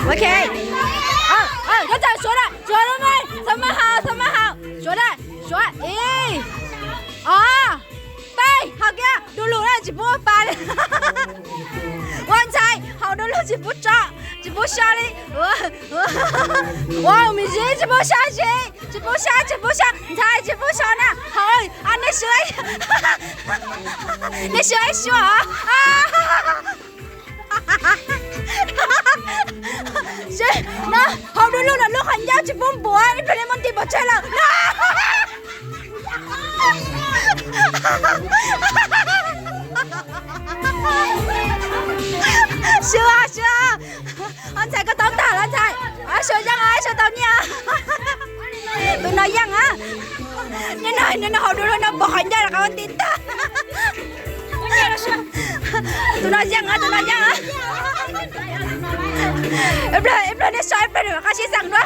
Ok. Ov, ov, koj txawm suav na, suav na mas, txhob maj haus, txhob maj haus, suav na, suav, ib, ob, peb, haus kiag, du lug na tsis pub ua pa li. Ua ntxhais haus du lug tsis pub tso, tsis pub so li. Ua me ntsis tsis pub so ntsis, tsis pub so, tsis pub so, ntxhais tsis pub so na, haus, nej swb, nej swb ib suab os. Seb, no, haus du lug no lub qhov ncauj tsis pub npuav, ib pliag nej muab nti pov tseg lawm. Sua, sua. Ov ntxhais koj tau tag los ntxhais. Ov sua yeej os, sua tau nyiaj. Tus no yeej os. Nim no, nim no haus du lug no npuav qhov ncauj los qhov nti tag. Tus no yeej os, tus no yeej os. Ib pliag, ib pliag nej so ib pliag nws mam qab sib xeem dua.